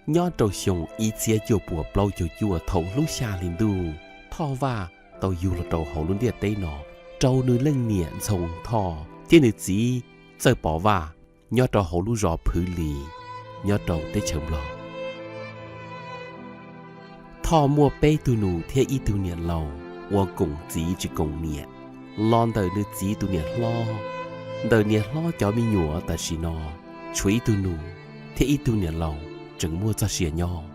Nyob rau xyoo ib txhiab cuaj puas plaub caug cuaj thaum hlub xya hli ntuj, Thoj Vaj tau yug los rau hauv lub ntiaj teb no rau nws leej niam Ntxhoo Thoj thiab nws txiv Txawj Pov Vaj nyob rau hauv lub zos Phwv Lis nyob rau teb chaws Nplog. Thoj muaj peb tug nus thiab ib tug niam laus uas koom txiv tsis koom niam los ntawm nws txiv tus niam hlob. Ntawm niam hlob cov me nyuam tam sim no tshuav ib tug nus thiab ib tug niam laus tseem muaj txoj sia nyob.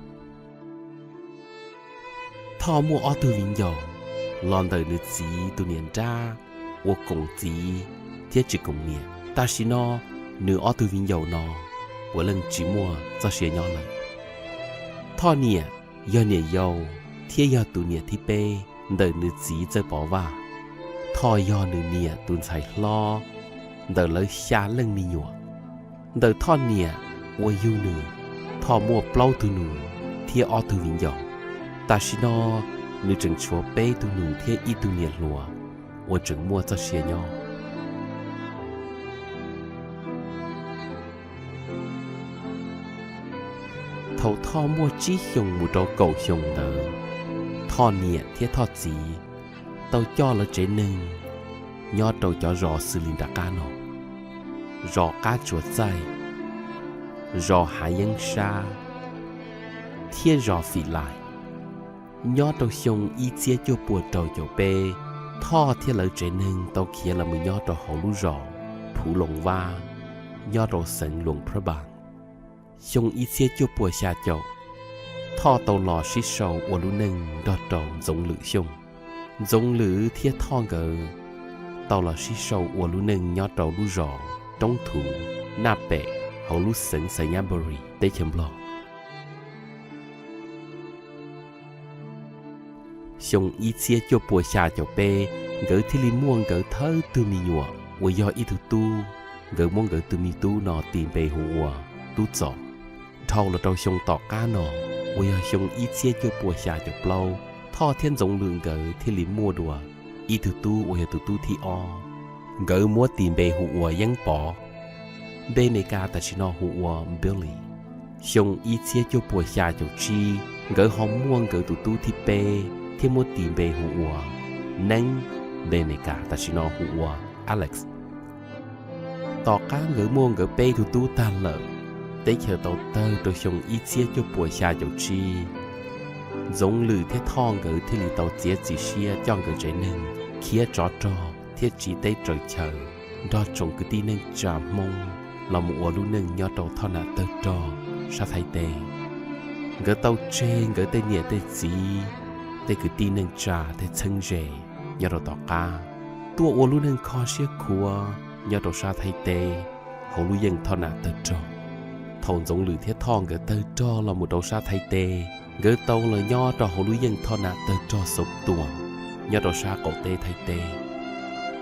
Thoj muaj ob tug viv ncaus los ntawm nws txiv tus niam nrab uas koom txiv thiab tsis koom niam. Tam sim no nws ob tug viv ncaus no puav leej tsis muaj txoj sia nyob lawm. Thoj niam yog niam yau thiab yog tus niam thib peb ntawm nws txiv Txawj Pov Vaj. Thoj yog nws niam tus ntxhais hlob ntawm lawv xya leej me nyuam. Ntawm Thoj niam uas yug nws, Thoj muaj plaub tug nus thiab ob tug viv ncaus. Tam sim no nws tseem tshuav peb tug nus thiab ib tug niam hluas uas tseem muaj txoj sia nyob. Thaum Thoj muaj tsib xyoos mus rau kaum xyoo ntawd, Thoj niam thiab Thoj txiv tau coj lawv tsev neeg nyob rau cov zos xws li nram qab no: zos Qab Tsuas Txaij, zos Hav Yeeb Sab, thiab zos Fim Lais. Nyob rau xyoo ib txhiab cuaj puas rau caum peb, Thoj thiab lawv tsev neeg tau khiav los mus nyob rau hauv lub zos Phuv Loos Vab, nyob rau xeev Luas Phab Npas. Xyoo ib txhiab cuaj puas xya caum, Thoj tau los sib sau ua lub neej nrog rau Ntxoov Lwm Xyooj. Ntxoov Lwm thiab Thoj nkawd tau los sib sau ua lub neej nyob rau lub zos Roob Thuv, Naj Pem, hauv lub xeev Xais Nyab Npu Ris, teb chaws Nplog. Xyoo ib txhiab cuaj puas xya caum peb, nkawd thiaj li muaj nkawd thawj tug me nyuam uas yog ib tug tub. Nkawd muab nkawd tus me tub no tis npe hu ua Tub Txos. Dhau los rau xyoo tom qab no, uas yog xyoo ib txhiab cuaj puas xya caum plaub, Thoj thiab Ntxoov Lwm nkawd thiaj li muaj dua ib tug tub uas yog tus tub thib ob. Nkawd muab tis npe hu ua Yeeb Pov, npe Mes Kas tam sim no hu ua Billy. Xyoo ib txhiab cuaj puas xya caum tsib, nkawd ho muaj nkawd tus tub thib peb thiab muab tis npe hu ua Neeb, npe Mes Kas tam sim no hu ua Alex. Tom qab nkawd muaj nkawd peb tug tub tag lawm, teb chaws tau tawg rau xyoo ib txhiab cuaj puas xya caum tsib, Ntxoov Lwm thiab Thoj nkawd thiaj li tau txiav txim siab coj nkawd tsev neeg khiav tsov rog thiab tsiv teb raws chaw nrog tsoom kwv tij neej tsa Hmoob los mus ua lub neej nyob rau Thoj Nam Tawg Rog sab Thaib teb. Nkawd tau tseg nkawd tej niam tej txiv, tej kwv tij neej tsa tej txheeb ze nyob rau tom qab, tuaj ua lub neej kho siab khuav nyob rau sab Thaib teb hauv lub yeej Thoj Nam Tawg Rog. Thaum Ntxoov Lwm thiab Thoj nkawd tawg rog los mus rau sab Thaib teb, nkawd tau los nyob rau hauv lub yeej Thoj Nam Tawg Rog Xauv Tuas nyob rau sab qaum teb Thaib teb,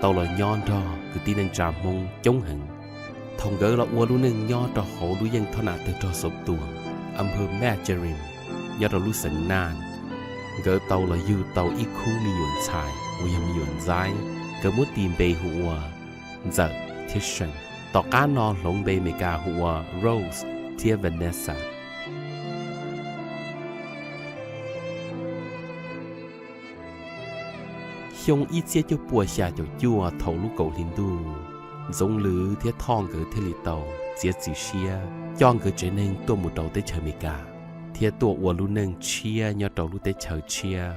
tau los nyob nrog kwv tij neej tsa Hmoob coob heev. Thaum nkawd los ua lub neej nyob rau hauv lub yeej Thoj Nam Tawg Rog Xauv Tuas, Amper Mej Tse Rim, nyob rau lub xeev Naj, nkawd tau los yug tau ib khub me nyuam ntxhais uas yog me nyuam ntxaib, nkawd muab tis npe hu ua Ntxawm thiab See. Tom qab no hloov npe Mes Kas hu ua Rose thiab Vanessa. Xyoo ib txhiab cuaj puas xya caum cuaj thaum lub kaum hli ntuj, Ntxoov Lwm thiab Thoj nkawd thiaj li tau txiav txim siab coj nkawd tsev neeg tuaj mus rau teb chaws Amelikas, thiab tuaj ua lub neej tshiab nyob rau lub teb chaws tshiab,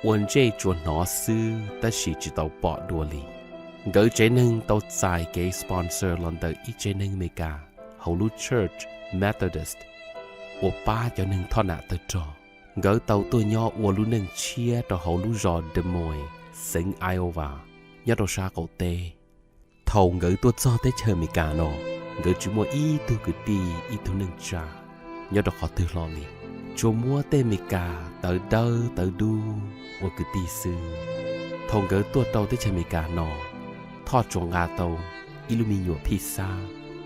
ua ntsej tsuas hnov xwb tab sis tsis tau pom dua li. Nkawd tsev neeg tau txais kev sponsor los ntawm ib tsev neeg Amelikas hauv lub Church Methodist uas pab cov neeg Thoj Nam Tawg Rog. Nkawd tau tuaj nyob ua lub neej tshiab rau hauv lub zos Des Moines, xeev Iowa, nyob rau sab qaum teb. Thaum nkawd tuaj txog teb chaws Amelikas no, nkawd tsis muaj ib tug kwv tij ib tug neej tsa nyob rau qhov twg hlo li, tsuas muab tej Amelikas tawv dawb tawv dub ua kwv tij xwb. Thaum nkawd tuaj rau teb chaws Amelikas no, Thoj tsuas nqa tau ib lub me nyuam phij xab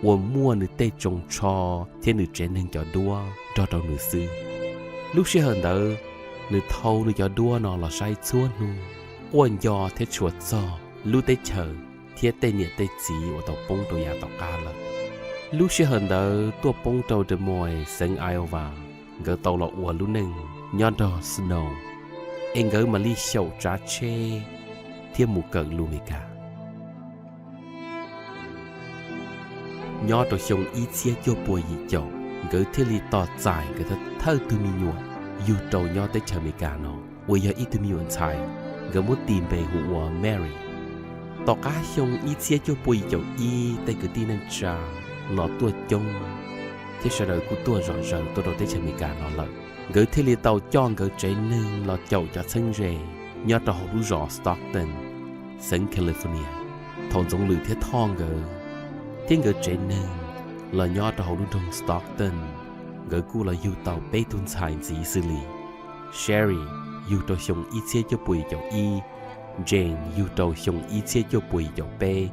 uas muaj nws tej tsoos tsho thiab nws tsev neeg cov duab nrog rau nws xwb. Lub sij hawm ntawd, nws thau nws cov duab no los saib txhua hnub, quaj nco thiab tshua txog lub teb chaws thiab tej niam tej txiv uas tau poob rau yav tom qab lawm. Lub sij hawm ntawd tuaj poob rau Des Moines, xeev Iowa, nkawd tau los ua lub neej nyob nrog Snow, es nkawd mam li xyaum tsav tsheb thiab mus kawm lus Amelikas. Nyob rau xyoo ib txhiab cuaj pua yim caum, nkawd thiaj li tos txais nkawd thawj tug me nyuam yug rau nyob teb chaws Amelikas no, uas yog ib tug me nyuam ntxhais, nkawd muab tis npe hu ua Mary. Tom qab xyoo ib txhiab cuaj pua yim caum ib, tej kwv tij neej tsa los tuaj coob, thiab sawv daws kuj tuaj zom zaws tuaj rau teb chaws Amelikas no lawm. Nkawd thiaj li tau coj nkawd tsev neeg los caum cov txheeb ze nyob rau hauv lub zos Stockton, xeev California. Thaum Ntxoov Lwm thiab Thoj nkawd thiab nkawd tsev neeg los nyob rau hauv lub nroog Stockton, nkawd kuj los yug tau peb tug ntxhais ntxiv xws li Sherry yug rau xyoo ib txhiab cuaj pua yim caum ib, Jane yug rau xyoo ib txhiab cuaj pua yim caum peb,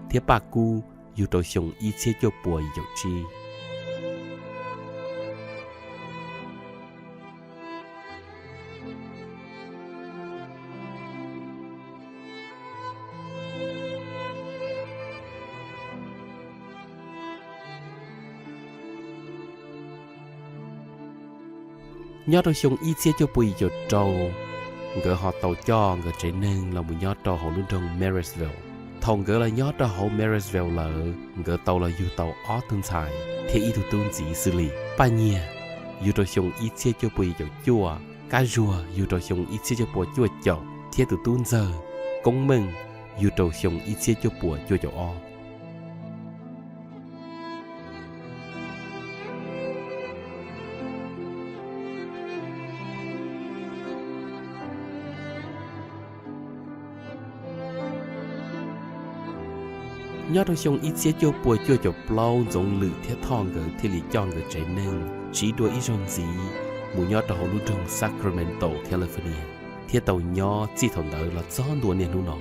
thiab Paj Kub yug rau xyoo ib txhiab cuaj pua yim caum tsib. Nyob rau xyoo ib txhiab cuaj pua yim caum rau, nkawd ho tau coj nkawd tsev neeg los mus nyob rau hauv lub nroog Marysville. Thaum nkawd los nyob rau hauv Marysville lawm, nkawd tau los yug tau ob tug ntxhais thiab ib tug tub ntxiv xws li Paj Nyiag yug rau xyoo ib txhiab cuaj pua yim caum cuaj, Kab Zuag yug rau xyoo ib txhiab cuaj pua cuaj caum, thiab tus tub ntxawg Koob Meej yug rau xyoo ib txhiab cuaj pua cuaj caum ob. Nyob rau xyoo ib txhiab cuaj pua cuaj caum plaub, Ntxoov Lwm thiab Thoj nkawd thiaj li coj nkawd tsev neeg tsiv dua ib zaug ntxiv mus nyob rau hauv lub nroog Sacramento, California, thiab tau nyob txij thaum ntawd los txog ntua niaj hnub no.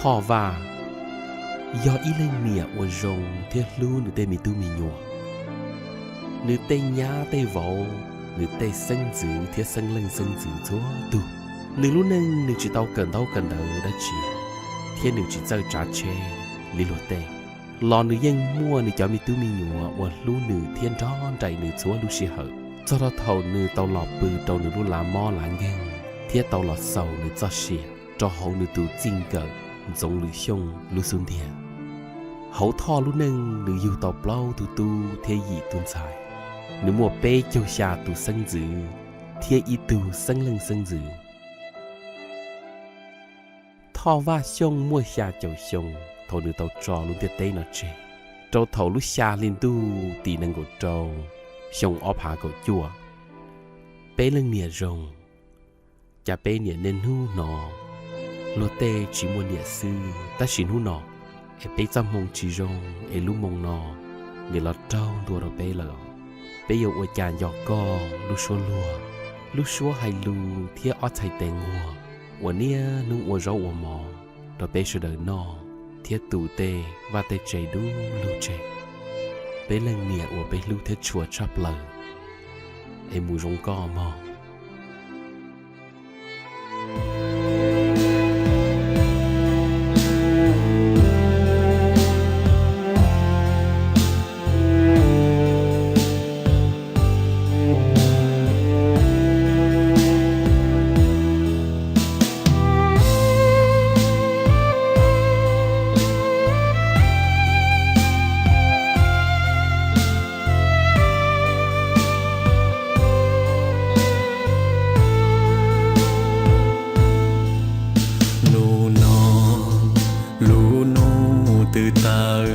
Thoj Vaj yog ib leej niam uas zoo thiab hlub nws tej me tub me nyuam. Nws tej nyab tej vauv, nws tej xeeb ntxwv thiab xeeb leej xeeb ntxwv txhua tug. Nws lub neej nws tsis tau kawm ntaub kawm ntawv dab tsi, thiab nws tsis txawj tsav tsheb li luag tej. Los nws yeej muaj nws cov me tub me nyuam uas hlub nws thiab nrog nraim nws txhua lub sij hawm, txog rau thaum nws tau los pw rau nws lub lav mob lav nkeeg thiab tau los xaus nws txoj sia rau hauv nws tus txij nkawm Ntxoov Lwm Xyooj lub xub ntiag. Hauv Thoj lub neej nws yug tau plaub tug tub thiab yim tug ntxhais. Nws muaj peb caug xya tus xeeb ntxwv thiab ib tug xeeb leej xeeb ntxwv. Thoj Vaj Xyooj muaj xya caum xyoo thaum nws tau tso lub ntiaj teb no tseg, rau thaum lub xya hli ntuj tim nees nkaum rau xyoo ob phav kaum cuaj. Peb leej niam zoo, cas peb niam niaj hnub hnov luag tej tsis muaj niam xwb, tab sis hnub no es peb txoj hmoo tsis zoo es lub moo no niam los raug ntua rau peb lawm. Peb yuav ua cas nco koj lub suab luag, lub suab hais lus thiab ob txhais tes nquag uas niaj hnub ua zaub ua mov rau peb sawv daws noj thiab tu tej vaj tej tse du lug tseg. Peb leej niam uas peb hlub thiab tshua tshaj plaws, es mus zoo koj mog. Hnub no lub ntuj twb tawm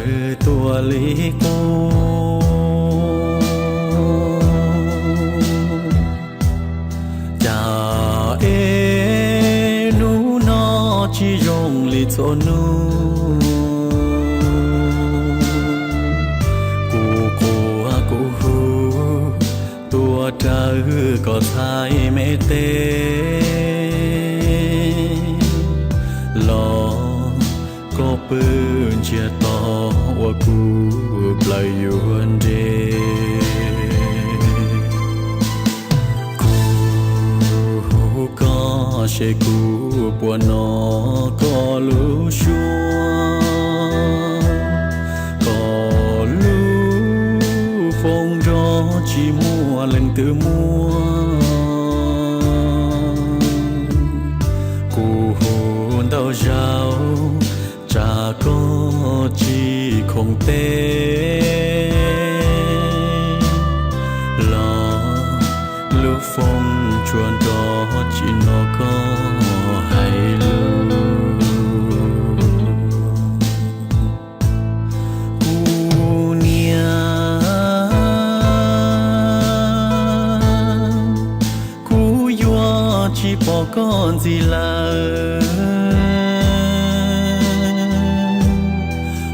tuaj li qub, cas es hnub no tsis zoo li txhua hnub. Kuv quaj kuv hu tuaj raws koj txhais me tes. Tsiaj to ua kuv plaws yuav nres. Kuv hu koj seb kuv puas hnov koj lub suab, koj lub foom nrog tsis muaj leej twg muab. Kuv hu ntau zaus tsam koj tsis khoom teb los lub foom tsuas nrog tsis hnov koj hais lus. Kuv niam, kuv yuav tsis pom koj ntxiv lawm.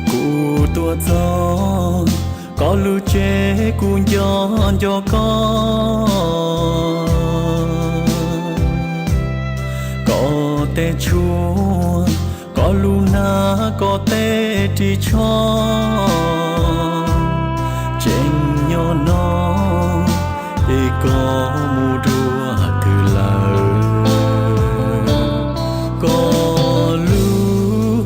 Kuv tuaj txog koj lub tsev kuv nco nco koj, koj tej tshuaj, koj lub hnab, koj tej ris tsho tseem nyob no, es koj mus dua twg lawm? Koj lub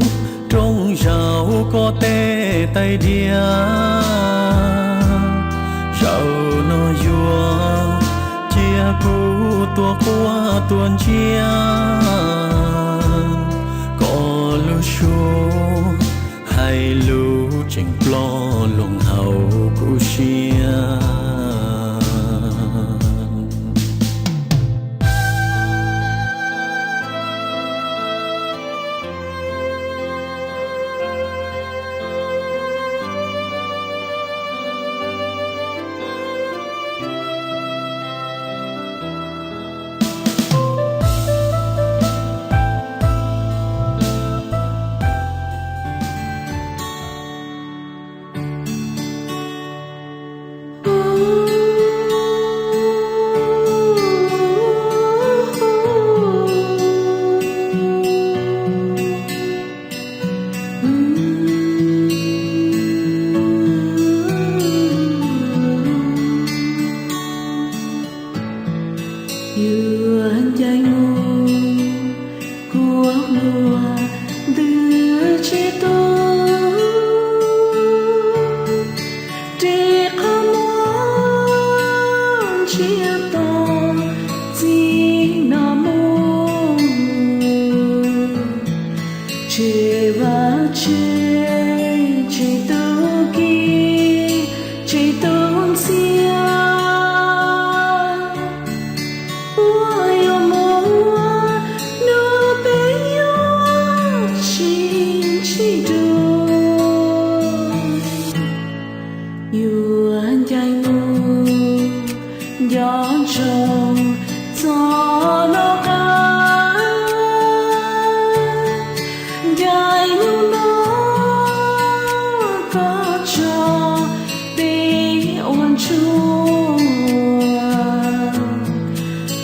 rooj zaum, koj tej tais diav, zaum no yuav cia kuv tuaj quaj tuaj ntsia. Koj lub suab hais lus tseem ploj loo hauv kuv siab. Yuav ncaim mus kuv ua ntws tsis tu, ris qhov muag ntsiag to txij no mus, tsis vaj tsev tsis tu kis tsis tu ntxhiab. Uas yuav mus hnub peb yuav sib ntsib dua, yuav ncaim mus nco ntsoov txog lub qab, ncaim hnub no koj tso peb ua ntsuag,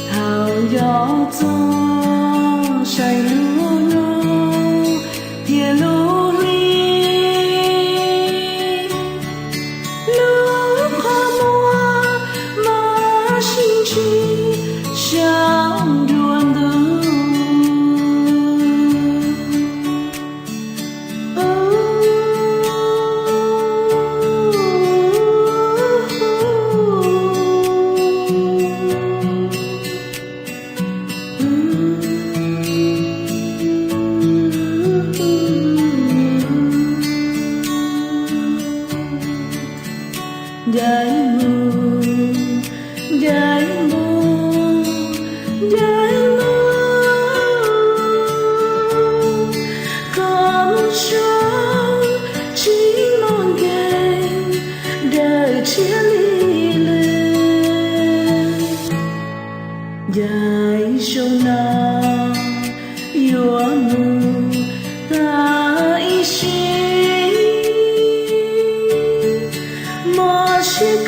thaum nco txog saib lub hnub thiab lub hli, lub qhov muag mas sib ntsib sab nruab ntug. Ncaim mus, ncaim mus, ncaim mus, koj mus tso tsis muaj nkees dawm tshiab li lawm. Ncaim zoo no yuav mus tas ib sim, mas sib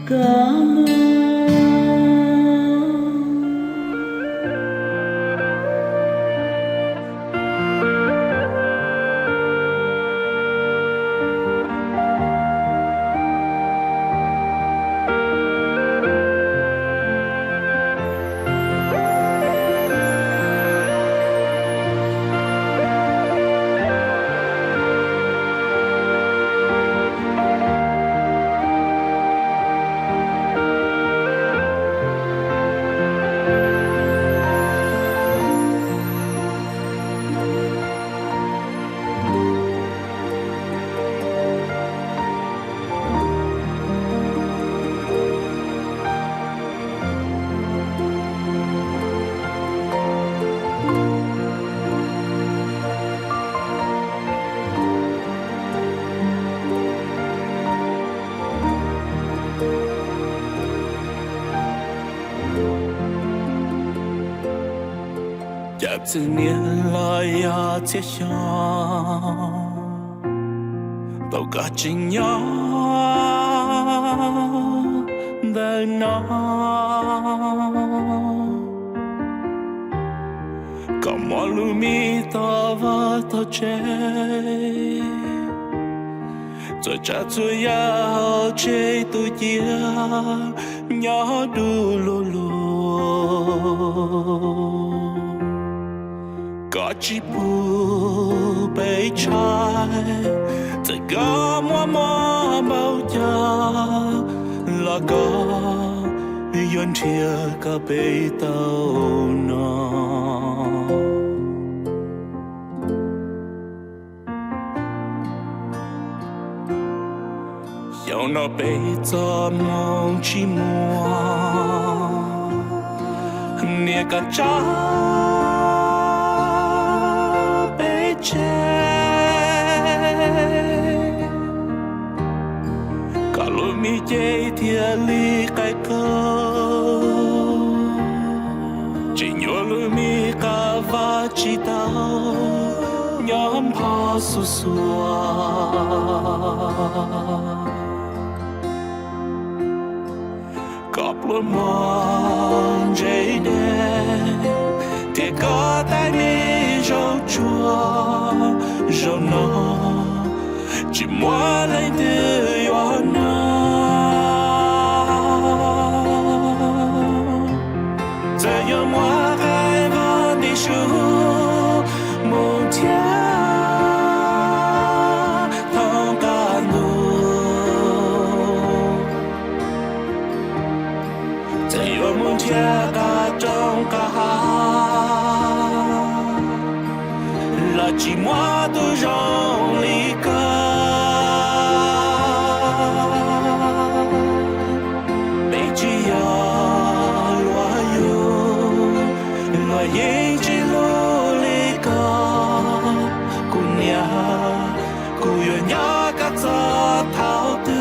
koj mus. Cas txwv niam los yog txhiab xyoo, tau koj tseem nyob ntawm no. Koj muab lub me toj vaj tog tsev, txhua tsav txhua yam hauv tsev tu cia nyob du lug lug. Koj tsis pub peb tshaib, txawm koj muaj mob npaum cas los koj yuav nrhiav kom peb tau noj. Xyoo no peb txoj hmoo tsis muaj, niam koj tso peb tseg, koj lub me cev thiaj li qaij qaug, tseem yuav lub me qab vaj tsis tau nyob npog xuas xuas. Koj pluas mog ntse dej, thiab koj tais me zaub tsuag, zaum no tsis muaj leej twg yuav noj. Txawm yuav muab qaib vaj nti su mus thiab thoob qab ntuj, txawm yuav mus nrhiav qab roob qab hav los tsis muaj tus zoo li koj. Peb tsis yog luag yug, luag yeej tsis hlub li koj. Kuv niam, kuv yuav nyob koj txoj thaum twg?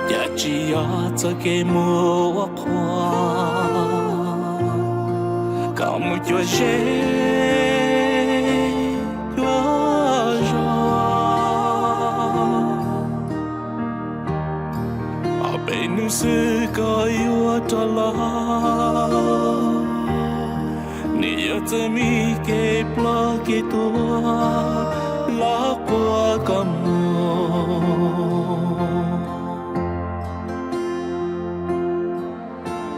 Cas tsis yog txoj kev mus ua qhua, kom mus cuag zej cuag zos. Ob peb hnub xwb koj yuav rov los, nim yuav txawj me kev ploj kev tuag los quaj koj mus.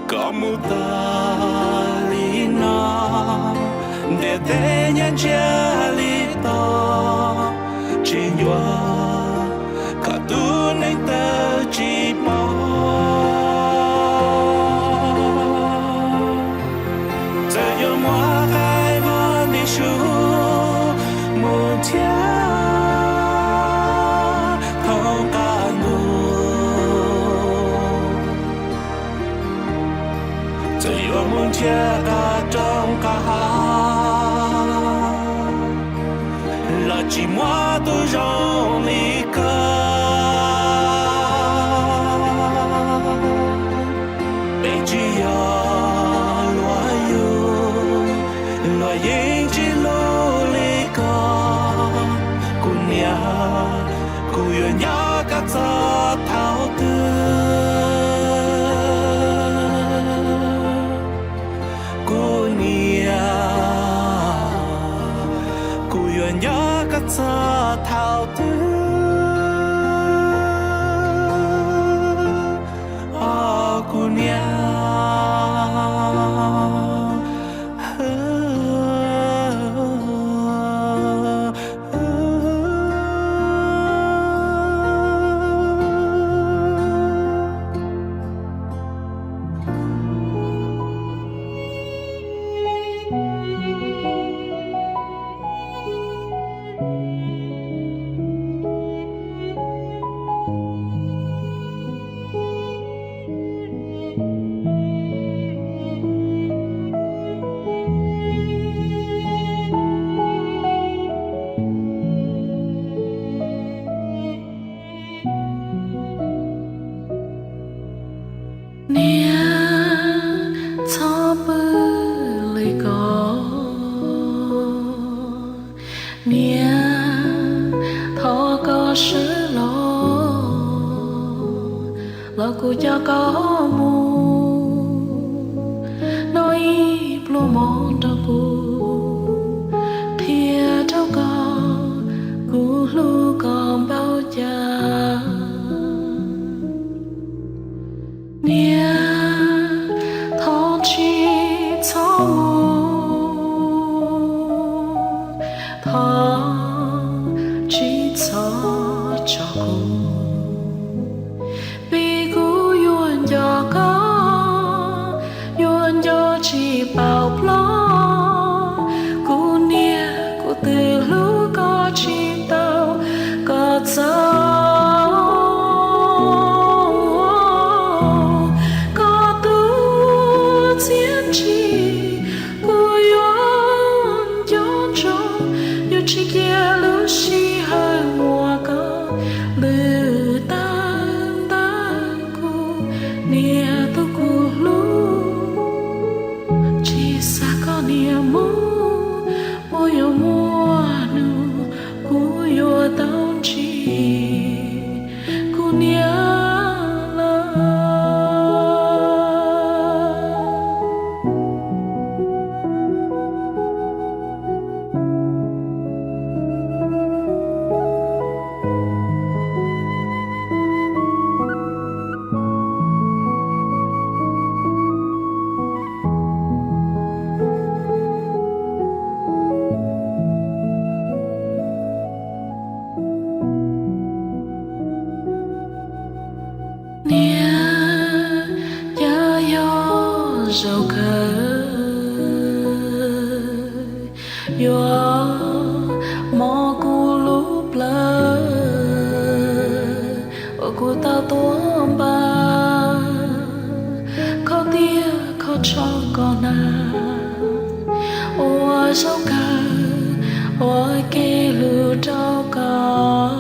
Koj mus tag li no, ntiaj teb nyab ntsiag li to, tsis ncua kom tus neeg tawg tsis pom. Txawm yuav muab qaib vaj nti su Thiab thaum kaj ntug, txawm yuav mus nrhiav qab roob qab hav, los tsis muaj tus zoo li koj. Peb tsis yog luag yug, luag yeej tsis hlub li koj. Kuv niam, kuv yuav nco koj txog thaum twg? Kuv niam, kuv yuav nco koj txog thaum twg? Kuv niam. Niam, txhob pw li ko. Niam, thov koj sawv los, los kuv coj koj mus noj ib pluag mov nrog kuv, qhia rau koj kuv hlub koj npaum cas. Niam, thov tsis txhob mus, thov tsis txhob tso kuv, vim kuv yuav nco koj, yuav nco tsis paub plaub. Kuv niam, kuv twb hlub koj tsis tau, koj txhob, koj tus txiaj ntsig kuv yuav nco ntsoov, yuav tsis cia lub sij hawm muab koj lwm tawm ntawm kuv, niam tus kuv hlub. Tsis xav koj niam mus, puas yuav muaj hnub kuv yuav tau ntsib kuv niam lawm. Niam, yog yog zaum kawg yuav mob kuv lub plawv uas kuv tau tuaj npaj khaub tiaj khaub tsho kom hnav ua zaub kawg ua kev hlub rau koj.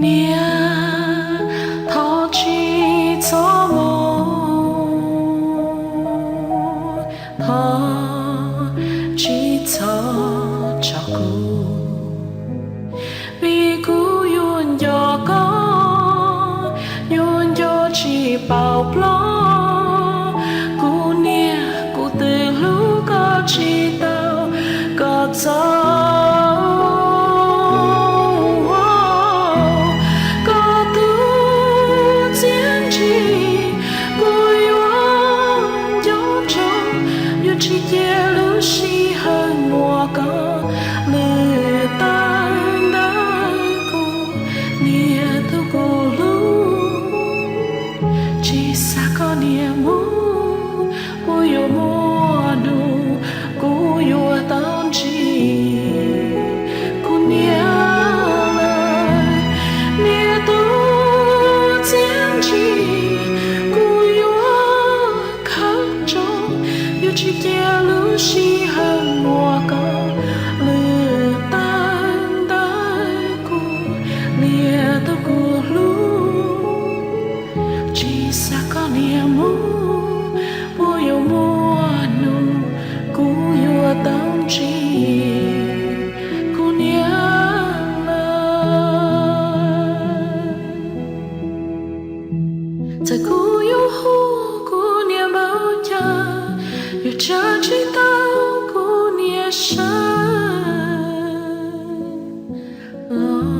Niam, thov tsis txhob mus, thov tsis txhob tso kuv, vim kuv yuav nco koj, yuav nco tsis paub plaub. Kuv niam, kuv twb hlub koj tsis tau, koj txhob, koj tus txiaj ntsig kuv yuav nco ntsoov, yuav tsis cia lub sij hawm muab koj lwm tawm ntawm kuv, niam tus kuv hlub. Tsis xav koj niam mus, puas yuav muaj hnub kuv yuav tau ntsib tsis tau kuv niam sawv los.